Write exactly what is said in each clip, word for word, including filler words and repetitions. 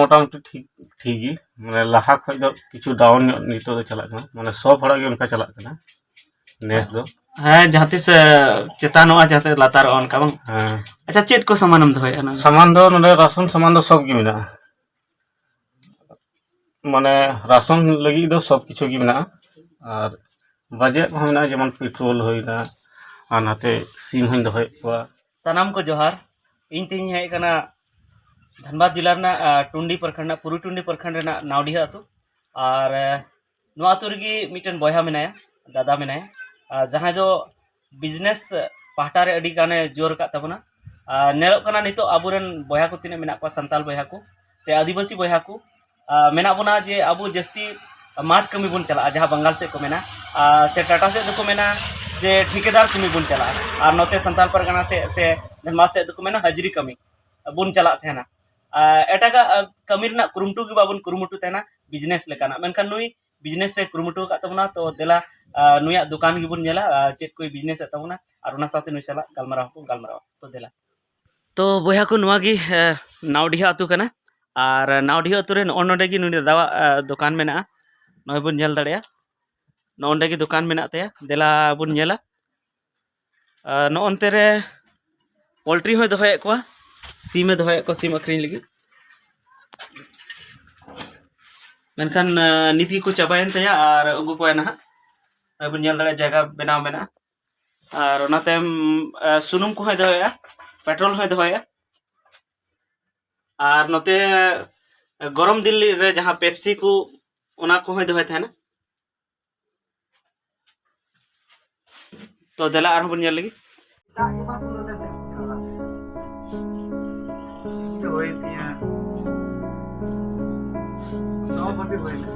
ᱢᱚᱴᱟᱢᱩᱴᱤ ᱴᱷᱤᱠ, ᱴᱷᱤᱠ ᱜᱮ, ᱢᱟᱱᱮ ᱞᱟᱦᱟ ᱠᱷᱚᱡ ᱫᱚ ᱠᱤᱪᱷᱩ ᱰᱟᱣᱩᱱ ᱧᱚᱜ ᱱᱤᱛᱚᱜ ᱫᱚ ᱪᱟᱞᱟᱜ ᱠᱟᱱᱟ, ᱢᱟᱱᱮ ᱥᱚᱵ ᱦᱚᱲᱟᱜ ᱜᱮ ᱚᱱᱠᱟ ᱪᱟᱞᱟᱜ ᱠᱟᱱᱟ ᱱᱮᱥ ᱫᱚ᱾ ᱦᱮᱸ, ᱡᱟᱦᱟᱸ ᱛᱤᱥ, ᱮ, ᱪᱮᱛᱟᱱᱚᱜᱼᱟ, ᱡᱟᱦᱟᱸ ᱛᱤᱥ ᱞᱟᱛᱟᱨᱚᱜᱼᱟ, ᱚᱱᱠᱟ ᱵᱟᱝ? ᱦᱮᱸ᱾ ᱟᱪᱪᱷᱟ, ᱪᱮᱫ ᱠᱚ ᱥᱟᱢᱟᱱᱮᱢ ᱫᱚᱦᱚᱭᱮᱫᱼᱟ ᱱᱚᱰᱮ? ᱥᱟᱢᱟᱱ ᱫᱚ ᱱᱚᱰᱮ ᱨᱟᱥᱚᱱ ᱥᱟᱢᱟᱱ ᱫᱚ ᱥᱚᱵ ᱜᱮ ᱢᱮᱱᱟᱜᱼᱟ, ᱢᱟᱱᱮ ᱨᱟᱥᱚᱱ ᱞᱟᱹᱜᱤᱫ ᱫᱚ ᱥᱚᱵ ᱠᱤᱪᱷᱩ ᱜᱮ ᱢᱮᱱᱟᱜᱼᱟ᱾ ᱟᱨ ᱵᱟᱡᱮᱭᱟᱜ ᱠᱚᱦᱚᱸ ᱢᱮᱱᱟᱜᱼᱟ, ᱡᱮᱢᱚᱱ ᱯᱮᱴᱨᱳᱞ ᱦᱩᱭᱱᱟ, ᱟᱨ ᱱᱟᱛᱮ ᱥᱤᱢ ᱦᱚᱧ ᱫᱚᱦᱚᱭᱮᱫ ᱠᱚᱣᱟ᱾ ᱥᱟᱱᱟᱢ ᱠᱚ ᱡᱚᱦᱟᱨ᱾ ᱤᱧ ᱛᱮᱦᱮᱧ ᱦᱮᱡ ᱟᱠᱟᱱᱟ ᱫᱷᱟᱱᱵᱟᱫᱽ ᱡᱮᱞᱟ ᱨᱮᱱᱟᱜ, ᱟ, ᱴᱩᱱᱰᱤ ᱯᱨᱚᱠᱷᱚᱸᱰ ᱨᱮᱱᱟᱜ, ᱯᱩᱨᱩ ᱴᱩᱱᱰᱤ ᱯᱨᱚᱠᱷᱚᱸᱰ ᱨᱮᱱᱟᱜ ᱱᱟᱣᱰᱤᱦᱟ ᱟᱹᱛᱩ᱾ ᱟᱨ, ᱮ, ᱱᱚᱣᱟ ᱟᱹᱛᱩ ᱨᱮᱜᱮ ᱢᱤᱫᱴᱮᱱ ᱵᱚᱭᱦᱟ ᱢᱮᱱᱟᱭᱟ, ᱫᱟᱫᱟ ᱢᱮᱱᱟᱭᱟ, ᱟ, ᱡᱟᱦᱟᱸᱭ ᱫᱚ ᱵᱤᱡᱽᱱᱮᱥ ᱯᱟᱦᱴᱟ ᱨᱮ ᱟᱹᱰᱤ ᱜᱟᱱᱮ ᱡᱳᱨ ᱟᱠᱟᱫ ᱛᱟᱵᱚᱱᱟ᱾ ᱟ, ᱧᱮᱞᱚᱜ ᱠᱟᱱᱟ ᱱᱤᱛᱚᱜ ᱟᱵᱚᱨᱮᱱ ᱵᱚᱭᱦᱟ ᱠᱚ ᱛᱤᱱᱟᱹᱜ ᱢᱮᱱᱟᱜ ᱠᱚᱣᱟ, ᱥᱟᱱᱛᱟᱞ ᱵᱚᱭᱦᱟ ᱠᱚ ᱥᱮ ᱟᱹᱫᱤᱵᱟᱹᱥᱤ ᱵᱚᱭᱦᱟ ᱠᱚ, ᱟ, ᱢᱮᱱᱟᱜ ᱵᱚᱱᱟ ᱡᱮ ᱟᱵᱚ ᱡᱟᱹᱥᱛᱤ ᱢᱟᱴᱷ ᱠᱟᱹᱢᱤ ᱵᱚᱱ ᱪᱟᱞᱟᱜᱼᱟ, ᱡᱟᱦᱟᱸ ᱵᱟᱝᱜᱟᱞ ᱥᱮᱫ ᱠᱚ ᱢᱮᱱᱟ, ᱟ, ᱥᱮ ᱴᱟᱴᱟ ᱥᱮᱫ ᱫᱚᱠᱚ ᱢᱮᱱᱟ ᱡᱮ ᱴᱷᱤᱠᱟᱹᱫᱟᱨ ᱠᱟᱹᱢᱤ ᱵᱚᱱ ᱪᱟᱞᱟᱜᱼᱟ, ᱟᱨ ᱱᱚᱛᱮ ᱥᱟᱱᱛᱟᱞ ᱯᱟᱨᱜᱟᱱᱟ ᱥᱮᱫ ᱥᱮ ᱫᱷᱟᱱᱵᱟᱫᱽ ᱥᱮᱫ ᱫᱚᱠᱚ ᱢᱮᱱᱟ ᱦᱟᱡᱽᱨᱤ ᱠᱟᱹᱢᱤ ᱵᱚᱱ ᱪᱟᱞᱟᱜ ᱛᱟᱦᱮᱱᱟ᱾ ᱟ, ᱮᱴᱟᱜᱟᱜ, ᱟ, ᱠᱟᱹᱢᱤ ᱨᱮᱱᱟᱜ ᱠᱩᱨᱩᱢᱩᱴᱩ ᱜᱮ ᱵᱟᱵᱚᱱ ᱠᱩᱨᱩᱢᱩᱴᱩ ᱛᱟᱦᱮᱱᱟ ᱵᱤᱡᱽᱱᱮᱥ ᱞᱮᱠᱟᱱᱟᱜ, ᱢᱮᱱᱠᱷᱟᱱ ᱱᱩᱭ ᱵᱤᱡᱽᱱᱮᱥ ᱨᱮ ᱠᱩᱨᱩᱢᱩᱴᱩ ᱟᱠᱟᱫ ᱛᱟᱵᱚᱱᱟ᱾ ᱛᱚ ᱫᱮᱞᱟ, ᱟ, ᱱᱩᱭᱟᱜ ᱫᱚᱠᱟᱱ ᱜᱮᱵᱚᱱ ᱧᱮᱞᱟ, ᱟ, ᱪᱮᱫ ᱠᱚᱭ ᱵᱤᱡᱽᱱᱮᱥ ᱮᱫ ᱛᱟᱵᱚᱱᱟ, ᱟᱨ ᱚᱱᱟ ᱥᱟᱶᱛᱮ ᱱᱩᱭ ᱥᱟᱞᱟᱜ ᱜᱟᱞᱢᱟᱨᱟᱣ ᱦᱚᱸᱵᱚᱱ ᱜᱟᱞᱢᱟᱨᱟᱣᱟ᱾ ᱛᱚ ᱫᱮᱞᱟ᱾ ᱛᱚ ᱵᱚᱭᱦᱟ ᱠᱚ, ᱱᱚᱣᱟ ᱜᱮ, ᱮ, ᱱᱟᱣᱰᱤᱦᱟ ᱟᱹᱛᱩ ᱠᱟᱱᱟ᱾ ᱟᱨ ᱱᱟᱣᱰᱤᱦᱟ ᱟᱹᱛᱩ ᱨᱮ ᱱᱚᱜᱼᱚ ᱱᱚᱰᱮ ᱜᱮ ᱱᱩᱭ ᱫᱟᱫᱟᱣᱟᱜ, ᱮ, ᱫᱚᱠᱟᱱ ᱢᱮᱱᱟᱜᱼᱟ᱾ ᱱᱚᱜᱼᱚᱭ ᱵᱚᱱ ᱧᱮᱞ ᱫᱟᱲᱮᱭᱟᱜᱼᱟ, ᱱᱚᱜᱼᱚ ᱱᱚᱰᱮ ᱜᱮ ᱫᱚᱠᱟᱱ ᱢᱮᱱᱟᱜ ᱛᱟᱭᱟ᱾ ᱫᱮᱞᱟ ᱵᱚᱱ ᱧᱮᱞᱟ᱾ ᱟᱨ ᱱᱚᱜᱼᱚ ᱱᱚᱱᱛᱮ ᱨᱮ ᱯᱳᱞᱴᱨᱤ ᱦᱚᱸᱭ ᱫᱚᱦᱚᱭᱮᱫ ᱠᱚᱣᱟ, ᱥᱤᱢᱮ ᱫᱚᱦᱚᱭᱮᱫ ᱠᱚᱣᱟ, ᱥᱤᱢ ᱟᱹᱠᱷᱨᱤᱧ ᱞᱟᱹᱜᱤᱫ᱾ ᱢᱮᱱᱠᱷᱟᱱ, ᱟ, ᱱᱤᱛ ᱜᱮᱠᱚ ᱪᱟᱵᱟᱭᱮᱱ ᱛᱟᱭᱟ ᱟᱨ ᱟᱹᱜᱩ ᱠᱚᱣᱟᱭ ᱱᱟᱦᱟᱜ᱾ ᱱᱚᱜᱼᱚᱭ ᱵᱚᱱ ᱧᱮᱞ ᱫᱟᱲᱮᱭᱟᱜᱼᱟ, ᱡᱟᱭᱜᱟ ᱵᱮᱱᱟᱣ ᱢᱮᱱᱟᱜᱼᱟ᱾ ᱟᱨ ᱚᱱᱟ ᱛᱟᱭᱚᱢ, ᱟ, ᱥᱩᱱᱩᱢ ᱠᱚᱦᱚᱸᱭ ᱫᱚᱦᱚᱭᱮᱫᱼᱟ, ᱯᱮᱴᱨᱳᱞ ᱦᱚᱸᱭ ᱫᱚᱦᱚᱭᱮᱫᱼᱟ᱾ ᱟᱨ ᱱᱚᱛᱮ ᱜᱚᱨᱚᱢ ᱫᱤᱱ ᱨᱮ ᱡᱟᱦᱟᱸ ᱯᱮᱯᱥᱤ ᱠᱚ, ᱚᱱᱟ ᱠᱚᱦᱚᱸᱭ ᱫᱚᱦᱚᱭ ᱛᱟᱦᱮᱱᱟ᱾ ᱛᱚ ᱫᱮᱞᱟ ᱟᱨᱦᱚᱸ ᱵᱚᱱ ᱧᱮᱞ ᱞᱮᱜᱮ᱾ ᱫᱟᱜ ᱜᱮ ᱵᱟᱝ ᱯᱩᱨᱟᱹᱣ ᱞᱮᱱ ᱛᱟᱭᱟ᱾ ᱦᱩᱭᱮᱱ ᱛᱤᱧᱟ᱾ ᱱᱚᱣᱟ ᱵᱷᱟᱜᱮ ᱦᱩᱭᱱᱟ᱾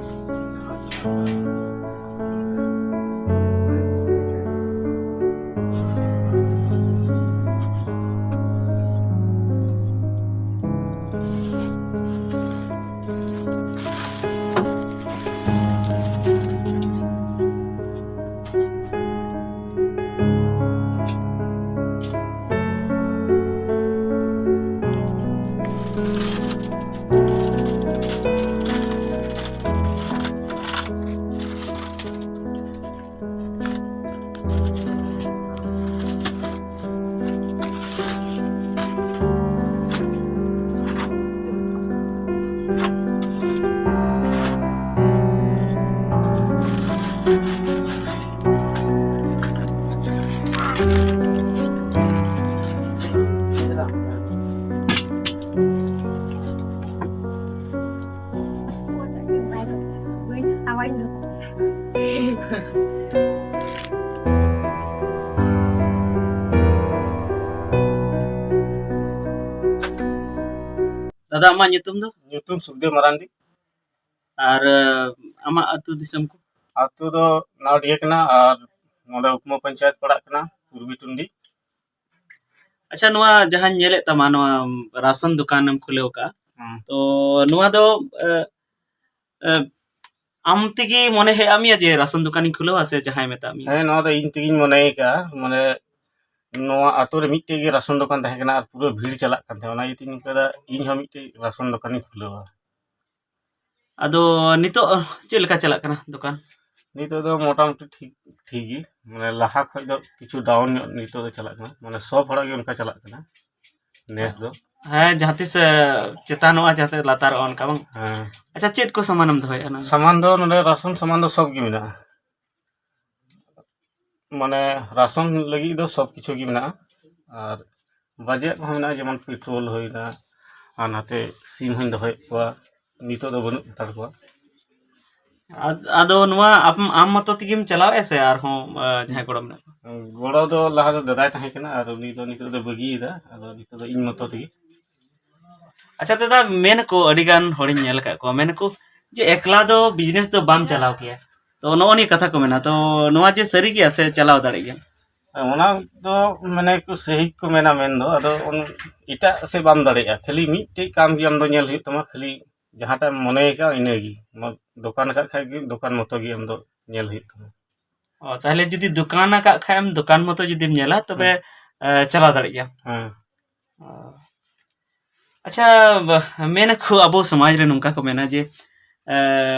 ᱱᱟᱣᱟᱧ ᱫᱚᱦᱚ᱾ ᱫᱟᱫᱟ, ᱟᱢᱟᱜ ᱧᱩᱛᱩᱢ ᱫᱚ? ᱧᱩᱛᱩᱢ ᱥᱩᱠᱫᱮᱵ ᱢᱟᱨᱟᱱᱰᱤ᱾ ᱟᱨ, ᱟᱢᱟᱜ ᱟᱹᱛᱩ ᱫᱤᱥᱚᱢ ᱠᱚ? ᱟᱹᱛᱩ ᱫᱚ ᱱᱟᱣᱰᱤᱦᱟᱹ ᱠᱟᱱᱟ ᱟᱨ ᱱᱚᱰᱮ ᱩᱯᱢᱟ ᱯᱚᱧᱪᱟᱭᱮᱛ ᱯᱟᱲᱟᱜ ᱠᱟᱱᱟ, ᱯᱩᱨᱵᱤ ᱴᱩᱱᱰᱤ᱾ ᱟᱪᱪᱷᱟ, ᱱᱚᱣᱟ ᱡᱟᱦᱟᱸᱧ ᱧᱮᱞᱮᱫ ᱛᱟᱢᱟ, ᱱᱚᱣᱟ ᱨᱟᱥᱚᱱ ᱫᱚᱠᱟᱱᱮᱢ ᱠᱷᱩᱞᱟᱹᱣ ᱠᱟᱜᱼᱟ, ᱦᱩᱸ᱾ ᱛᱚ ᱱᱚᱣᱟ ᱫᱚ, ᱮ, ᱮ, ᱟᱢ ᱛᱮᱜᱮ ᱢᱚᱱᱮ ᱦᱮᱡ ᱟᱫ ᱢᱮᱭᱟ ᱡᱮ ᱨᱟᱥᱚᱱ ᱫᱚᱠᱟᱱᱤᱧ ᱠᱷᱩᱞᱟᱹᱣᱟ, ᱥᱮ ᱡᱟᱦᱟᱸᱭ ᱢᱮᱛᱟᱫ ᱢᱮᱭᱟ? ᱦᱮᱸ, ᱱᱚᱣᱟ ᱫᱚ ᱤᱧ ᱛᱮᱜᱮᱧ ᱢᱚᱱᱮ ᱠᱟᱜᱼᱟ᱾ ᱢᱟᱱᱮ, ᱱᱚᱣᱟ ᱟᱛᱳ ᱨᱮ ᱢᱤᱫᱴᱮᱡ ᱜᱮ ᱨᱟᱥᱚᱱ ᱫᱚᱠᱟᱱ ᱛᱟᱦᱮᱸ ᱠᱟᱱᱟ ᱟᱨ ᱯᱩᱨᱟᱹ ᱵᱷᱤᱲ ᱪᱟᱞᱟᱜ ᱠᱟᱱ ᱛᱟᱦᱮᱸᱫ, ᱚᱱᱟ ᱤᱭᱟᱹᱛᱮᱧ ᱚᱱᱠᱟᱭᱫᱟ ᱤᱧ ᱦᱚᱸ ᱢᱤᱫᱴᱮᱡ ᱨᱟᱥᱚᱱ ᱫᱚᱠᱟᱱᱤᱧ ᱠᱷᱩᱞᱟᱹᱣᱟ᱾ ᱟᱫᱚ ᱱᱤᱛᱚᱜ ᱪᱮᱫ ᱞᱮᱠᱟ ᱪᱟᱞᱟᱜ ᱠᱟᱱᱟ ᱫᱚᱠᱟᱱ? ᱱᱤᱛᱚᱜ ᱫᱚ ᱢᱚᱴᱟᱢᱩᱴᱤ ᱴᱷᱤᱠ, ᱴᱷᱤᱠ ᱜᱮ, ᱢᱟᱱᱮ ᱞᱟᱦᱟ ᱠᱷᱚᱡ ᱫᱚ ᱠᱤᱪᱷᱩ ᱰᱟᱣᱩᱱ ᱧᱚᱜ ᱱᱤᱛᱚᱜ ᱫᱚ ᱪᱟᱞᱟᱜ ᱠᱟᱱᱟ, ᱢᱟᱱᱮ ᱥᱚᱵ ᱦᱚᱲᱟᱜ ᱜᱮ ᱚᱱᱠᱟ ᱪᱟᱞᱟᱜ ᱠᱟᱱᱟ ᱱᱮᱥ ᱫᱚ᱾ ᱦᱮᱸ, ᱡᱟᱦᱟᱸ ᱛᱤᱥ, ᱮ, ᱪᱮᱛᱟᱱᱚᱜᱼᱟ, ᱡᱟᱦᱟᱸ ᱛᱤᱥ ᱞᱟᱛᱟᱨᱚᱜᱼᱟ, ᱚᱱᱠᱟ ᱵᱟᱝ? ᱦᱮᱸ᱾ ᱟᱪᱪᱷᱟ, ᱪᱮᱫ ᱠᱚ ᱥᱟᱢᱟᱱᱮᱢ ᱫᱚᱦᱚᱭᱮᱫᱼᱟ ᱱᱚᱰᱮ? ᱥᱟᱢᱟᱱ ᱫᱚ ᱱᱚᱰᱮ ᱨᱟᱥᱚᱱ ᱥᱟᱢᱟᱱ ᱫᱚ ᱥᱚᱵ ᱜᱮ ᱢᱮᱱᱟᱜᱼᱟ, ᱢᱟᱱᱮ ᱨᱟᱥᱚᱱ ᱞᱟᱹᱜᱤᱫ ᱫᱚ ᱥᱚᱵ ᱠᱤᱪᱷᱩ ᱜᱮ ᱢᱮᱱᱟᱜᱼᱟ᱾ ᱟᱨ ᱵᱟᱡᱮᱭᱟᱜ ᱠᱚᱦᱚᱸ ᱢᱮᱱᱟᱜᱼᱟ, ᱡᱮᱢᱚᱱ ᱯᱮᱴᱨᱳᱞ ᱦᱩᱭᱱᱟ, ᱟᱨ ᱱᱟᱛᱮ ᱥᱤᱢ ᱦᱚᱧ ᱫᱚᱦᱚᱭᱮᱫ ᱠᱚᱣᱟ, ᱱᱤᱛᱚᱜ ᱫᱚ ᱵᱟᱹᱱᱩᱜ ᱦᱟᱛᱟᱲ ᱠᱚᱣᱟ᱾ ᱟᱫ-, ᱟᱫᱚ ᱱᱚᱣᱟ ᱟᱢ, ᱟᱢ ᱢᱚᱛᱚ ᱛᱮᱜᱮᱢ ᱪᱟᱞᱟᱣᱮᱫᱼᱟ ᱥᱮ ᱟᱨᱦᱚᱸ, ᱟ, ᱡᱟᱦᱟᱸᱭ ᱜᱚᱲᱚ ᱢᱮᱱᱟᱜ ᱠᱚᱣᱟ? ᱜᱚᱲᱚ ᱫᱚ ᱞᱟᱦᱟ ᱫᱚ ᱫᱟᱫᱟᱭ ᱛᱟᱦᱮᱸ ᱠᱟᱱᱟ, ᱟᱨ ᱩᱱᱤ ᱫᱚ ᱱᱤᱛᱚᱜ ᱫᱚ ᱵᱟᱹᱜᱤᱭᱮᱫᱟ, ᱟᱫᱚ ᱱᱤᱛᱚᱜ ᱫᱚ ᱤᱧ ᱢᱚᱛᱚ ᱛᱮᱜᱮ᱾ ᱟᱪᱪᱷᱟ ᱫᱟᱫᱟ, ᱢᱮᱱᱟᱠᱚ, ᱟᱹᱰᱤ ᱜᱟᱱ ᱦᱚᱲᱤᱧ ᱧᱮᱞ ᱟᱠᱟᱫ ᱠᱚᱣᱟ, ᱢᱮᱱᱟᱠᱚ ᱡᱮ ᱮᱠᱞᱟ ᱫᱚ ᱵᱤᱡᱽᱱᱮᱥ ᱫᱚ ᱵᱟᱢ ᱪᱟᱞᱟᱣ ᱠᱮᱭᱟ, ᱛᱚ ᱱᱚᱜᱼᱚ ᱱᱤᱭᱟᱹ ᱠᱟᱛᱷᱟ ᱠᱚ ᱢᱮᱱᱟ, ᱛᱚ ᱱᱚᱣᱟ ᱡᱮ ᱥᱟᱹᱨᱤ ᱜᱮᱭᱟ ᱥᱮ ᱪᱟᱞᱟᱣ ᱫᱟᱲᱮᱜ ᱜᱮᱭᱟ? ᱚᱱᱟ ᱫᱚ ᱢᱟᱱᱮ ᱠᱚ ᱥᱟᱹᱦᱤ ᱠᱚ ᱢᱮᱱᱟ, ᱢᱮᱱ ᱫᱚ, ᱟᱫᱚ ᱚᱱ-, ᱮᱴᱟᱜ ᱥᱮᱫ ᱵᱟᱢ ᱫᱟᱲᱮᱭᱟᱜᱼᱟ, ᱠᱷᱟᱹᱞᱤ ᱢᱤᱫᱴᱮᱡ ᱠᱟᱢ ᱜᱮ ᱟᱢ ᱫᱚ ᱧᱮᱞ ᱦᱩᱭᱩᱜ ᱛᱟᱢᱟ, ᱠᱷᱟᱹᱞᱤ ᱡᱟᱦᱟᱸᱴᱟᱜ ᱮᱢ ᱢᱚᱱᱮ ᱟᱠᱟᱫ ᱤᱱᱟᱹᱜᱮ᱾ ᱢᱟ-, ᱫᱚᱠᱟᱱ ᱟᱠᱟᱫ ᱠᱷᱟᱡ ᱜᱮ ᱫᱚᱠᱟᱱ ᱢᱚᱛᱚ ᱜᱮ ᱟᱢ ᱫᱚ ᱧᱮᱞ ᱦᱩᱭᱩᱜ ᱛᱟᱢᱟ᱾ ᱚ, ᱛᱟᱦᱞᱮ ᱡᱩᱫᱤ ᱫᱚᱠᱟᱱ ᱟᱠᱟᱫ ᱠᱷᱟᱡ ᱮᱢ, ᱫᱚᱠᱟᱱ ᱢᱚᱛᱚ ᱡᱩᱫᱤᱢ ᱧᱮᱞᱟ, ᱛᱚᱵᱮ, ᱦᱮᱸ᱾ ᱮ, ᱪᱟᱞᱟᱣ ᱫᱟᱲᱮᱜ ᱜᱮᱭᱟᱢ᱾ ᱦᱮᱸ᱾ ᱚ᱾ ᱟᱪᱪᱷᱟ, ᱵᱟ-, ᱢᱮᱱᱟᱠᱚ ᱟᱵᱚ ᱥᱚᱢᱟᱡᱽ ᱨᱮ ᱱᱚᱝᱠᱟ ᱠᱚ ᱢᱮᱱᱟ ᱡᱮ, ᱮ,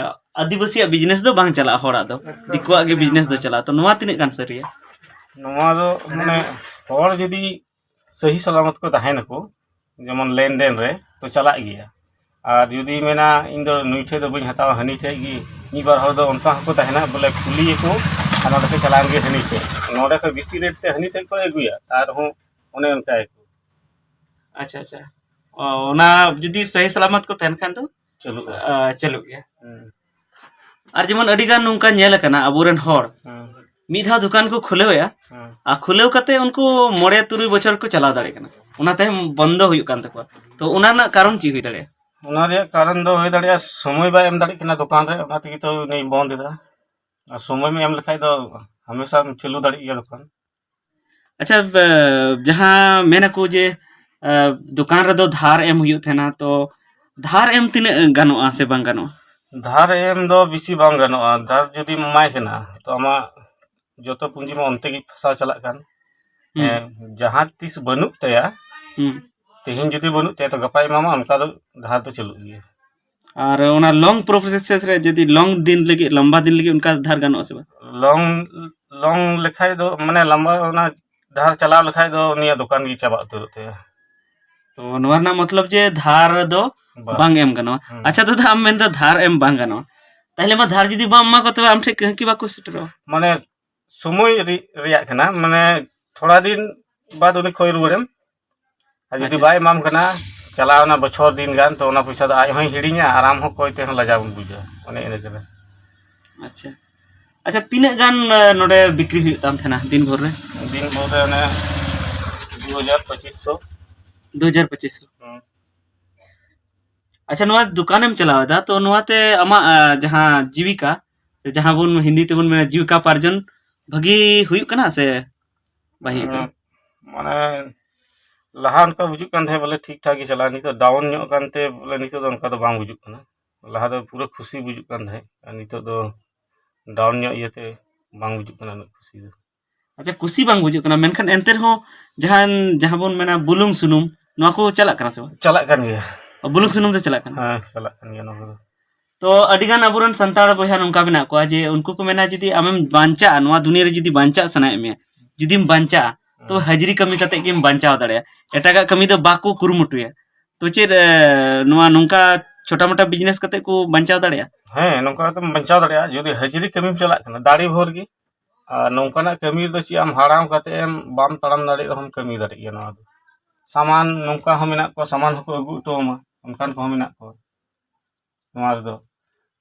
ᱟᱹᱫᱤᱵᱟᱹᱥᱤᱭᱟᱜ ᱵᱤᱡᱽᱱᱮᱥ ᱫᱚ ᱵᱟᱝ ᱪᱟᱞᱟᱜᱼᱟ ᱦᱚᱲᱟᱜ ᱫᱚ, ᱫᱤᱠᱩᱣᱟᱜ ᱜᱮ ᱵᱤᱡᱽᱱᱮᱥ ᱫᱚ ᱪᱟᱞᱟᱜᱼᱟ᱾ ᱛᱚ ᱱᱚᱣᱟ ᱛᱤᱱᱟᱹᱜ ᱜᱟᱱ ᱥᱟᱹᱨᱤᱭᱟ? ᱱᱚᱣᱟ ᱫᱚ ᱢᱟᱱᱮ ᱦᱚᱲ ᱡᱩᱫᱤ ᱥᱟᱹᱦᱤ ᱥᱟᱞᱟᱢᱚᱛ ᱠᱚ ᱛᱟᱦᱮᱱᱟᱠᱚ, ᱡᱮᱢᱚᱱ ᱞᱮᱱᱫᱮᱱ ᱨᱮ, ᱛᱚ ᱪᱟᱞᱟᱜ ᱜᱮᱭᱟ᱾ ᱟᱨ ᱡᱩᱫᱤ ᱢᱮᱱᱟ, "ᱤᱧ ᱫᱚ ᱱᱩᱭ ᱴᱷᱮᱡ ᱫᱚ ᱵᱟᱹᱧ ᱦᱟᱛᱟᱣᱟ, ᱦᱟᱹᱱᱤ ᱴᱷᱮᱡ ᱜᱮ", ᱢᱤᱫ ᱵᱟᱨ ᱦᱚᱲ ᱫᱚ ᱚᱱᱠᱟ ᱦᱚᱸᱠᱚ ᱛᱟᱦᱮᱱᱟ, ᱵᱚᱞᱮ ᱠᱩᱞᱤᱭᱟᱠᱚ ᱟᱨ ᱱᱚᱰᱮ ᱠᱚ ᱪᱟᱞᱟᱣᱮᱱ ᱜᱮ ᱦᱟᱹᱱᱤ ᱴᱷᱮᱡ, ᱱᱚᱰᱮ ᱠᱷᱚᱡ ᱵᱮᱥᱤ ᱨᱮᱴ ᱛᱮ ᱦᱟᱹᱱᱤ ᱴᱷᱮᱡ ᱠᱷᱚᱡ ᱟᱹᱜᱩᱭᱟ, ᱟᱨᱦᱚᱸ ᱚᱱᱮ ᱚᱱᱠᱟᱭᱟᱠᱚ᱾ ᱟᱪᱪᱷᱟ, ᱟᱪᱪᱷᱟ᱾ ᱚ, ᱚᱱᱟ ᱡᱩᱫᱤ ᱥᱟᱹᱦᱤ ᱥᱟᱞᱟᱢᱚᱛ ᱠᱚ ᱛᱟᱦᱮᱱ ᱠᱷᱟᱱ ᱫᱚ, ᱪᱟᱹᱞᱩᱜᱼᱟ᱾ ᱟ, ᱪᱟᱹᱞᱩᱜ ᱜᱮᱭᱟ᱾ ᱦᱩᱸ᱾ ᱟᱨ ᱡᱮᱢᱚᱱ ᱟᱹᱰᱤ ᱜᱟᱱ ᱱᱚᱝᱠᱟ ᱧᱮᱞ ᱟᱠᱟᱱᱟ, ᱟᱵᱚᱨᱮᱱ ᱦᱚᱲ ᱦᱮᱸ᱾ ᱢᱤᱫ ᱫᱷᱟᱣ ᱫᱚᱠᱟᱱ ᱠᱚ ᱠᱷᱩᱞᱟᱹᱣᱮᱫᱼᱟ, ᱦᱮᱸ᱾ ᱟᱨ ᱠᱷᱩᱞᱟᱹᱣ ᱠᱟᱛᱮ ᱩᱱᱠᱩ ᱢᱚᱬᱮ ᱛᱩᱨᱩᱭ ᱵᱚᱪᱷᱚᱨ ᱠᱚ ᱪᱟᱞᱟᱣ ᱫᱟᱲᱮᱭᱟᱜ ᱠᱟᱱᱟ, ᱚᱱᱟ ᱛᱟᱭᱚᱢ ᱵᱚᱱᱫᱚ ᱦᱩᱭᱩᱜ ᱠᱟᱱ ᱛᱟᱠᱚᱣᱟ᱾ ᱛᱚ, ᱚᱱᱟ ᱨᱮᱱᱟᱜ ᱠᱟᱨᱚᱱ ᱪᱮᱫ ᱦᱩᱭ ᱫᱟᱲᱮᱭᱟᱜᱼᱟ? ᱚᱱᱟ ᱨᱮᱭᱟᱜ ᱠᱟᱨᱚᱱ ᱫᱚ ᱦᱩᱭ ᱫᱟᱲᱮᱭᱟᱜᱼᱟ, ᱥᱚᱢᱚᱭ ᱵᱟᱭ ᱮᱢ ᱫᱟᱲᱮᱭᱟᱜ ᱠᱟᱱᱟ ᱫᱚᱠᱟᱱ ᱨᱮ, ᱚᱱᱟ ᱛᱮᱜᱮ ᱛᱚ ᱩᱱᱤ ᱵᱚᱱᱫ ᱮᱫᱟ᱾ ᱟᱨ ᱥᱚᱢᱚᱭ ᱮᱢ ᱞᱮᱠᱷᱟᱡ ᱫᱚ ᱦᱟᱢᱮᱥᱟᱢ ᱪᱟᱹᱞᱩ ᱫᱟᱲᱮᱭᱟᱜ ᱜᱮᱭᱟ ᱫᱚᱠᱟᱱ᱾ ᱟᱪᱪᱷᱟ, ᱵᱮ-, ᱡᱟᱦᱟᱸ ᱢᱮᱱᱟᱠᱚ ᱡᱮ, ᱮ, ᱫᱚᱠᱟᱱ ᱨᱮᱫᱚ ᱫᱷᱟᱨ ᱮᱢ ᱦᱩᱭᱩᱜ ᱛᱟᱦᱮᱱᱟ, ᱛᱚ ᱫᱷᱟᱨ ᱮᱢ ᱛᱤᱱᱟᱹᱜ ᱜᱟᱱᱚᱜᱼᱟ ᱥᱮ ᱵᱟᱝ ᱜᱟᱱᱚᱜᱼᱟ? ᱫᱷᱟᱨ ᱮᱢ ᱫᱚ ᱵᱮᱥᱤ ᱵᱟᱝ ᱜᱟᱱᱚᱜᱼᱟ᱾ ᱫᱷᱟᱨ ᱡᱩᱫᱤᱢ ᱮᱢᱟᱭ ᱠᱟᱱᱟ, ᱛᱚ ᱟᱢᱟᱜ ᱡᱚᱛᱚ ᱯᱩᱸᱡᱤ ᱢᱟ ᱚᱱᱛᱮ ᱜᱮ ᱯᱷᱟᱥᱟᱣ ᱪᱟᱞᱟᱜ ᱠᱟᱱ᱾ ᱦᱩᱸ᱾ ᱦᱮᱸ, ᱡᱟᱦᱟᱸ ᱛᱤᱥ ᱵᱟᱹᱱᱩᱜ ᱛᱟᱭᱟ, ᱦᱩᱸ᱾ ᱛᱮᱦᱮᱧ ᱡᱩᱫᱤ ᱵᱟᱹᱱᱩᱜ ᱛᱟᱭᱟ, ᱛᱚ ᱜᱟᱯᱟᱭ ᱮᱢᱟᱢᱟ, ᱚᱱᱠᱟ ᱫᱚ ᱫᱷᱟᱨ ᱫᱚ ᱪᱟᱹᱞᱩᱜ ᱜᱮᱭᱟ᱾ ᱟᱨ ᱚᱱᱟ ᱞᱚᱝ ᱯᱨᱚᱥᱮᱥ ᱨᱮ ᱡᱩᱫᱤ ᱞᱚᱝ ᱫᱤᱱ ᱞᱟᱹᱜᱤᱫ, ᱞᱟᱢᱵᱟ ᱫᱤᱱ ᱞᱟᱹᱜᱤᱫ ᱚᱱᱠᱟ ᱫᱷᱟᱨ ᱜᱟᱱᱚᱜᱼᱟ ᱥᱮ ᱵᱟᱝ? ᱞᱚᱝ, ᱞᱚᱝ ᱞᱮᱠᱷᱟᱡ ᱫᱚ, ᱢᱟᱱᱮ, ᱞᱟᱢᱵᱟ ᱚᱱᱟ ᱫᱷᱟᱨ ᱪᱟᱞᱟᱣ ᱞᱮᱠᱷᱟᱡ ᱫᱚ ᱩᱱᱤᱭᱟᱜ ᱫᱚᱠᱟᱱ ᱜᱮ ᱪᱟᱵᱟ ᱩᱛᱟᱹᱨᱚᱜ ᱛᱟᱭᱟ᱾ ᱛᱚ, ᱱᱚᱣᱟ ᱨᱮᱱᱟᱜ ᱢᱚᱛᱞᱚᱵ ᱡᱮ ᱫᱷᱟᱨ ᱫᱚ ᱵᱟᱝ᱾ ᱵᱟᱝ ᱮᱢ ᱜᱟᱱᱚᱜᱼᱟ᱾ ᱦᱩᱸ᱾ ᱟᱪᱪᱷᱟ ᱫᱟᱫᱟ, ᱟᱢ ᱢᱮᱱᱫᱟ ᱫᱷᱟᱨ ᱮᱢ ᱵᱟᱝ ᱜᱟᱱᱚᱜᱼᱟ, ᱛᱟᱦᱞᱮ ᱢᱟ ᱫᱷᱟᱨ ᱡᱩᱫᱤ ᱵᱟᱢ ᱮᱢᱟ ᱠᱚᱣᱟ, ᱛᱚᱵᱮ ᱟᱢ ᱴᱷᱮᱱ ᱜᱟᱦᱠᱤ ᱵᱟᱠᱚ ᱥᱮᱴᱮᱨᱚᱜᱼᱟ᱾ ᱢᱟᱱᱮ, ᱥᱚᱢᱚᱭ ᱨᱮ-, ᱨᱮᱭᱟᱜ ᱠᱟᱱᱟ, ᱢᱟᱱᱮ, ᱛᱷᱚᱲᱟ ᱫᱤᱱ ᱵᱟᱫ ᱩᱱᱤ ᱠᱷᱚᱭ ᱨᱩᱣᱟᱹᱲᱮᱢ᱾ ᱟᱨ ᱡᱩᱫᱤ ᱟᱪᱪᱷᱟ᱾ ᱵᱟᱭ ᱮᱢᱟᱢ ᱠᱟᱱᱟ, ᱪᱟᱞᱟᱣᱱᱟ ᱵᱚᱪᱷᱚᱨ ᱫᱤᱱ ᱜᱟᱱ, ᱛᱚ ᱚᱱᱟ ᱯᱚᱭᱥᱟ ᱫᱚ ᱟᱡ ᱦᱚᱸᱭ ᱦᱤᱲᱤᱧᱟ ᱟᱨ ᱟᱢ ᱦᱚᱸ ᱠᱚᱭ ᱛᱮᱦᱚᱸ ᱞᱟᱡᱟᱣ ᱵᱚᱱ ᱵᱩᱡᱟ, ᱚᱱᱮ ᱤᱱᱟᱹ ᱠᱟᱱᱟ᱾ ᱟᱪᱪᱷᱟ, ᱟᱪᱪᱷᱟ, ᱛᱤᱱᱟᱹᱜ ᱜᱟᱱ, ᱮ, ᱱᱚᱰᱮ ᱵᱤᱠᱨᱤ ᱦᱩᱭᱩᱜ ᱛᱟᱢ ᱛᱟᱦᱮᱱᱟ ᱫᱤᱱ ᱵᱷᱳᱨ ᱨᱮ? ᱫᱤᱱ ᱵᱷᱳᱨ ᱨᱮ ᱚᱱᱮ ᱫᱩ ᱦᱟᱡᱟᱨ ᱯᱚᱸᱪᱤᱥ ᱥᱚ᱾ ᱫᱩ ᱦᱟᱡᱟᱨ ᱯᱚᱸᱪᱤᱥ ᱥᱚ᱾ ᱦᱩᱸ᱾ ᱟᱪᱪᱷᱟ, ᱱᱚᱣᱟ ᱫᱚᱠᱟᱱᱮᱢ ᱪᱟᱞᱟᱣ ᱮᱫᱟ, ᱛᱚ ᱱᱚᱣᱟᱛᱮ ᱟᱢᱟᱜ, ᱟ, ᱡᱟᱦᱟᱸ ᱡᱤᱵᱤᱠᱟ, ᱥᱮ ᱡᱟᱦᱟᱸ ᱵᱚᱱ ᱦᱤᱱᱫᱤ ᱛᱮᱵᱚᱱ ᱢᱮᱱᱟ ᱡᱤᱵᱤᱠᱟ ᱩᱯᱟᱨᱡᱚᱱ, ᱵᱷᱟᱹᱜᱤ ᱦᱩᱭᱩᱜ ᱠᱟᱱᱟ ᱥᱮ ᱵᱟᱭ ᱦᱩᱭᱩᱜ ᱠᱟᱱᱟ? ᱢᱟᱱᱮ, ᱞᱟᱦᱟ ᱚᱱᱠᱟ ᱵᱩᱡᱩᱜ ᱠᱟᱱ ᱛᱟᱦᱮᱸᱫ ᱵᱚᱞᱮ ᱴᱷᱤᱠ ᱴᱷᱟᱠ ᱜᱮ ᱪᱟᱞᱟᱜᱼᱟ, ᱱᱤᱛᱚᱜ ᱰᱟᱣᱩᱱ ᱧᱚᱜ ᱠᱟᱱᱛᱮ ᱵᱚᱞᱮ ᱱᱤᱛᱚᱜ ᱫᱚ ᱚᱱᱠᱟ ᱫᱚ ᱵᱟᱝ ᱵᱩᱡᱩᱜ ᱠᱟᱱᱟ᱾ ᱞᱟᱦᱟ ᱫᱚ ᱯᱩᱨᱟᱹ ᱠᱷᱩᱥᱤ ᱵᱩᱡᱩᱜ ᱠᱟᱱ ᱛᱟᱦᱮᱸᱫ, ᱟᱨ ᱱᱤᱛᱚᱜ ᱫᱚ ᱰᱟᱣᱩᱱ ᱧᱚᱜ ᱤᱭᱟᱹᱛᱮ ᱵᱟᱝ ᱵᱩᱡᱩᱜ ᱠᱟᱱᱟ ᱩᱱᱟᱹᱜ ᱠᱷᱩᱥᱤ ᱫᱚ᱾ ᱟᱪᱪᱷᱟ, ᱠᱩᱥᱤ ᱵᱟᱝ ᱵᱩᱡᱩᱜ ᱠᱟᱱᱟ, ᱢᱮᱱᱠᱷᱟᱱ ᱮᱱᱛᱮ ᱨᱮᱦᱚᱸ ᱡᱟᱦᱟᱸ, ᱡᱟᱦᱟᱸ ᱵᱚᱱ ᱢᱮᱱᱟ ᱵᱩᱞᱩᱝ ᱥᱩᱱᱩᱢ, ᱱᱚᱣᱟ ᱠᱚ ᱪᱟᱞᱟᱜ ᱠᱟᱱᱟ ᱥᱮ ᱵᱟᱝ? ᱪᱟᱞᱟᱜ ᱠᱟᱱ ᱜᱮᱭᱟ᱾ ᱚ, ᱵᱩᱞᱩᱝ ᱥᱩᱱᱩᱢ ᱫᱚ ᱪᱟᱞᱟᱜ ᱠᱟᱱᱟ? ᱦᱮᱸ, ᱪᱟᱞᱟᱜ ᱠᱟᱱ ᱜᱮᱭᱟ ᱱᱚᱣᱟ ᱠᱚᱫᱚ᱾ ᱛᱚ, ᱟᱹᱰᱤᱜᱟᱱ ᱟᱵᱚᱨᱮᱱ ᱥᱟᱱᱛᱟᱲ ᱵᱚᱭᱦᱟ ᱱᱚᱝᱠᱟ ᱢᱮᱱᱟᱜ ᱠᱚᱣᱟ ᱡᱮ ᱩᱱᱠᱩ ᱠᱚ ᱢᱮᱱᱟ, ᱡᱩᱫᱤ ᱟᱢᱮᱢ ᱵᱟᱧᱪᱟᱜᱼᱟ, ᱱᱚᱣᱟ ᱫᱩᱱᱤᱭᱟᱹ ᱨᱮ ᱡᱩᱫᱤ ᱵᱟᱧᱪᱟᱜ ᱥᱟᱱᱟᱭᱮᱫ ᱢᱮᱭᱟ, ᱡᱩᱫᱤᱢ ᱵᱟᱧᱪᱟᱜᱼᱟ, ᱛᱚ ᱦᱮᱸ᱾ ᱦᱟᱡᱨᱤ ᱠᱟᱹᱢᱤ ᱠᱟᱛᱮ ᱜᱮᱢ ᱵᱟᱧᱪᱟᱣ ᱫᱟᱲᱮᱭᱟᱜᱼᱟ, ᱮᱴᱟᱜᱟᱜ ᱠᱟᱹᱢᱤ ᱫᱚ ᱵᱟᱠᱚ ᱠᱩᱨᱩᱢᱩᱴᱩᱭᱟ᱾ ᱛᱚ, ᱪᱮᱫ, ᱮ, ᱱᱚᱣᱟ ᱱᱚᱝᱠᱟ ᱪᱷᱳᱴᱟ ᱢᱳᱴᱟ ᱵᱤᱡᱽᱱᱮᱥ ᱠᱟᱛᱮ ᱠᱚ ᱵᱟᱧᱪᱟᱣ ᱫᱟᱲᱮᱭᱟᱜᱼᱟ? ᱦᱮᱸ, ᱱᱚᱝᱠᱟ ᱠᱟᱛᱮᱢ ᱵᱟᱧᱪᱟᱣ ᱫᱟᱲᱮᱭᱟᱜᱼᱟ ᱡᱩᱫᱤ ᱦᱟᱡᱨᱤ ᱠᱟᱹᱢᱤᱢ ᱪᱟᱞᱟᱜ ᱠᱟᱱᱟ, ᱫᱟᱲᱮ ᱵᱷᱳᱨ ᱜᱮ᱾ ᱟᱨ ᱱᱚᱝᱠᱟᱱᱟᱜ ᱠᱟᱹᱢᱤ ᱨᱮᱫᱚ ᱪᱮᱫ ᱟᱢ ᱦᱟᱲᱟᱢ ᱠᱟᱛᱮ ᱮᱢ ᱵᱟᱢ ᱛᱟᱲᱟᱢ ᱫᱟᱲᱮᱭᱟᱜ ᱨᱮᱦᱚᱸᱢ ᱠᱟᱹᱢᱤ ᱫᱟᱲᱮᱭᱟᱜ ᱜᱮᱭᱟ ᱱᱚᱣᱟ ᱫᱚ᱾ ᱥᱟᱢᱟᱱ ᱱᱚᱝᱠᱟ ᱦᱚᱸ ᱢᱮᱱᱟᱜ ᱠᱚᱣᱟ, ᱥᱟᱢᱟᱱ ᱦᱚᱸᱠᱚ ᱟᱹᱜᱩ ᱦᱚᱴᱚ ᱟᱢᱟ, ᱚᱱᱠᱟᱱ ᱠᱚᱦᱚᱸ ᱢᱮᱱᱟᱜ ᱠᱚᱣᱟ ᱱᱚᱣᱟ ᱨᱮᱫᱚ᱾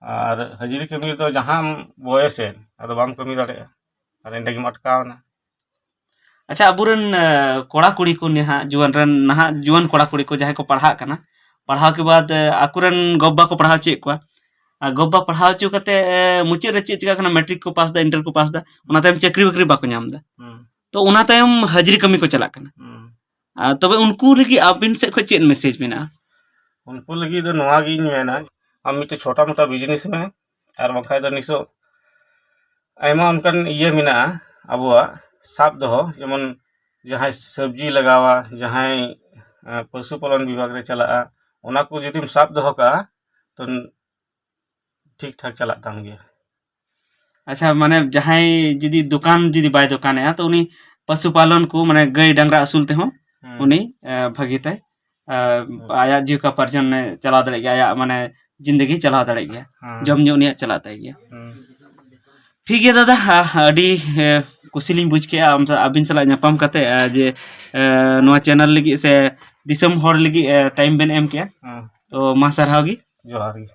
ᱟᱨ ᱦᱟᱹᱡᱨᱤ ᱠᱟᱹᱢᱤ ᱨᱮᱫᱚ ᱡᱟᱦᱟᱸᱢ ᱵᱚᱭᱮᱥᱮᱱ, ᱟᱫᱚ ᱵᱟᱢ ᱠᱟᱹᱢᱤ ᱫᱟᱲᱮᱭᱟᱜᱼᱟ, ᱟᱨ ᱮᱸᱰᱮ ᱜᱮᱢ ᱟᱴᱠᱟᱣ ᱮᱱᱟ᱾ ᱟᱪᱪᱷᱟ, ᱟᱵᱚᱨᱮᱱ, ᱮ, ᱠᱚᱲᱟ ᱠᱩᱲᱤ ᱠᱚ ᱱᱟᱦᱟᱜ ᱡᱩᱣᱟᱹᱱ ᱨᱮᱱ, ᱱᱟᱦᱟᱜ ᱡᱩᱣᱟᱹᱱ ᱠᱚᱲᱟ ᱠᱩᱲᱤ ᱠᱚ ᱡᱟᱦᱟᱸᱭ ᱠᱚ ᱯᱟᱲᱦᱟᱜ ᱠᱟᱱᱟ, ᱯᱟᱲᱦᱟᱣ ᱠᱮ ᱵᱟᱫ, ᱮ, ᱟᱠᱚᱨᱮᱱ ᱜᱚ-ᱵᱟᱵᱟ ᱠᱚ ᱯᱟᱲᱦᱟᱣ ᱦᱚᱪᱚᱭᱮᱫ ᱠᱚᱣᱟ, ᱟᱨ ᱜᱚ-ᱵᱟᱵᱟ ᱯᱟᱲᱦᱟᱣ ᱦᱚᱪᱚ ᱠᱟᱛᱮ, ᱮ, ᱢᱩᱪᱟᱹᱫ ᱨᱮ ᱪᱮᱫ ᱪᱤᱠᱟᱹᱜ ᱠᱟᱱᱟ, ᱢᱮᱴᱨᱤᱠ ᱠᱚ ᱯᱟᱥ ᱮᱫᱟ, ᱤᱱᱴᱟᱨ ᱠᱚ ᱯᱟᱥ ᱮᱫᱟ, ᱚᱱᱟ ᱛᱟᱭᱚᱢ ᱪᱟᱹᱠᱨᱤ ᱵᱟᱹᱠᱨᱤ ᱵᱟᱠᱚ ᱧᱟᱢ ᱮᱫᱟ᱾ ᱦᱩᱸ᱾ ᱛᱚ, ᱚᱱᱟ ᱛᱟᱭᱚᱢ ᱦᱟᱹᱡᱨᱤ ᱠᱟᱹᱢᱤ ᱠᱚ ᱪᱟᱞᱟᱜ ᱠᱟᱱᱟ᱾ ᱦᱩᱸ᱾ ᱟᱨ ᱛᱚᱵᱮ ᱩᱱᱠᱩ ᱞᱟᱹᱜᱤᱫ ᱟᱹᱵᱤᱱ ᱥᱮᱫ ᱠᱷᱚᱱ ᱪᱮᱫ ᱢᱮᱥᱮᱡᱽ ᱢᱮᱱᱟᱜᱼᱟ? ᱩᱱᱠᱩ ᱞᱟᱹᱜᱤᱫ ᱫᱚ ᱱᱚᱣᱟ ᱜᱤᱧ ᱢᱮᱱᱟ, ᱟᱢ ᱢᱤᱫᱴᱮᱡ ᱪᱷᱳᱴᱟ ᱢᱳᱴᱟ ᱵᱤᱡᱽᱱᱮᱥ ᱢᱮ, ᱟᱨ ᱵᱟᱝᱠᱷᱟᱡ ᱫᱚ ᱱᱤᱥᱚᱜ ᱟᱭᱢᱟ ᱚᱱᱠᱟᱱ ᱤᱭᱟᱹ ᱢᱮᱱᱟᱜᱼᱟ ᱟᱵᱚᱣᱟᱜ ᱥᱟᱵ ᱫᱚᱦᱚ, ᱡᱮᱢᱚᱱ ᱡᱟᱦᱟᱸᱭ ᱥᱚᱵᱽᱡᱤ ᱞᱟᱜᱟᱣᱟ, ᱡᱟᱦᱟᱸᱭ, ᱮᱸ, ᱯᱚᱥᱩ ᱯᱟᱞᱚᱱ ᱵᱤᱵᱷᱟᱜᱽ ᱨᱮ ᱪᱟᱞᱟᱜᱼᱟ, ᱚᱱᱟ ᱠᱚ ᱡᱩᱫᱤᱢ ᱥᱟᱵ ᱫᱚᱦᱚ ᱠᱟᱜᱼᱟ, ᱛᱚ ᱴᱷᱤᱠ ᱴᱷᱟᱠ ᱪᱟᱞᱟᱜ ᱛᱟᱢ ᱜᱮᱭᱟ᱾ ᱟᱪᱪᱷᱟ, ᱢᱟᱱᱮ ᱡᱟᱦᱟᱸᱭ ᱡᱩᱫᱤ ᱫᱚᱠᱟᱱ ᱡᱩᱫᱤ ᱵᱟᱭ ᱫᱚᱠᱟᱱᱮᱜᱼᱟ, ᱛᱚ ᱩᱱᱤ ᱯᱚᱥᱩ ᱯᱟᱞᱚᱱ ᱠᱚ, ᱢᱟᱱᱮ ᱜᱟᱹᱭ ᱰᱟᱝᱨᱟ ᱟᱹᱥᱩᱞ ᱛᱮᱦᱚᱸ ᱦᱩᱸ᱾ ᱩᱱᱤ, ᱮ, ᱵᱷᱟᱹᱜᱤ ᱛᱟᱭ, ᱮ, ᱦᱩᱸ᱾ ᱟᱭᱟᱜ ᱡᱤᱵᱤᱠᱟ ᱯᱟᱨᱡᱚᱱᱮ ᱪᱟᱞᱟᱣ ᱫᱟᱲᱮᱭᱟᱜ ᱜᱮᱭᱟ, ᱟᱭᱟᱜ ᱢᱟᱱᱮ ᱡᱤᱱᱫᱮᱜᱤ ᱪᱟᱞᱟᱣ ᱫᱟᱲᱮᱭᱟᱜ ᱜᱮᱭᱟ, ᱦᱩᱸ᱾ ᱡᱚᱢ ᱧᱩ ᱩᱱᱤᱭᱟᱜ ᱪᱟᱞᱟᱜ ᱛᱟᱭ ᱜᱮᱭᱟ᱾ ᱦᱩᱸ᱾ ᱴᱷᱤᱠ ᱜᱮᱭᱟ ᱫᱟᱫᱟ, ᱟ, ᱟᱹᱰᱤ, ᱮ, ᱠᱩᱥᱤ ᱞᱤᱧ ᱵᱩᱡᱽ ᱠᱮᱜᱼᱟ ᱟᱢ ᱥᱟ-, ᱟᱹᱵᱤᱱ ᱥᱟᱞᱟᱜ ᱧᱟᱯᱟᱢ ᱠᱟᱛᱮ, ᱟ, ᱡᱮ, ᱮ, ᱱᱚᱣᱟ ᱪᱮᱱᱮᱞ ᱞᱟᱹᱜᱤᱫ ᱥᱮ ᱫᱤᱥᱚᱢ ᱦᱚᱲ ᱞᱟᱹᱜᱤᱫ, ᱮ, ᱴᱟᱭᱤᱢ ᱵᱮᱱ ᱮᱢ ᱠᱮᱜᱼᱟ᱾ ᱦᱩᱸ᱾ ᱛᱚ ᱢᱟ ᱥᱟᱨᱦᱟᱣ ᱜᱮ᱾ ᱡᱚᱦᱟᱨ ᱜᱮ᱾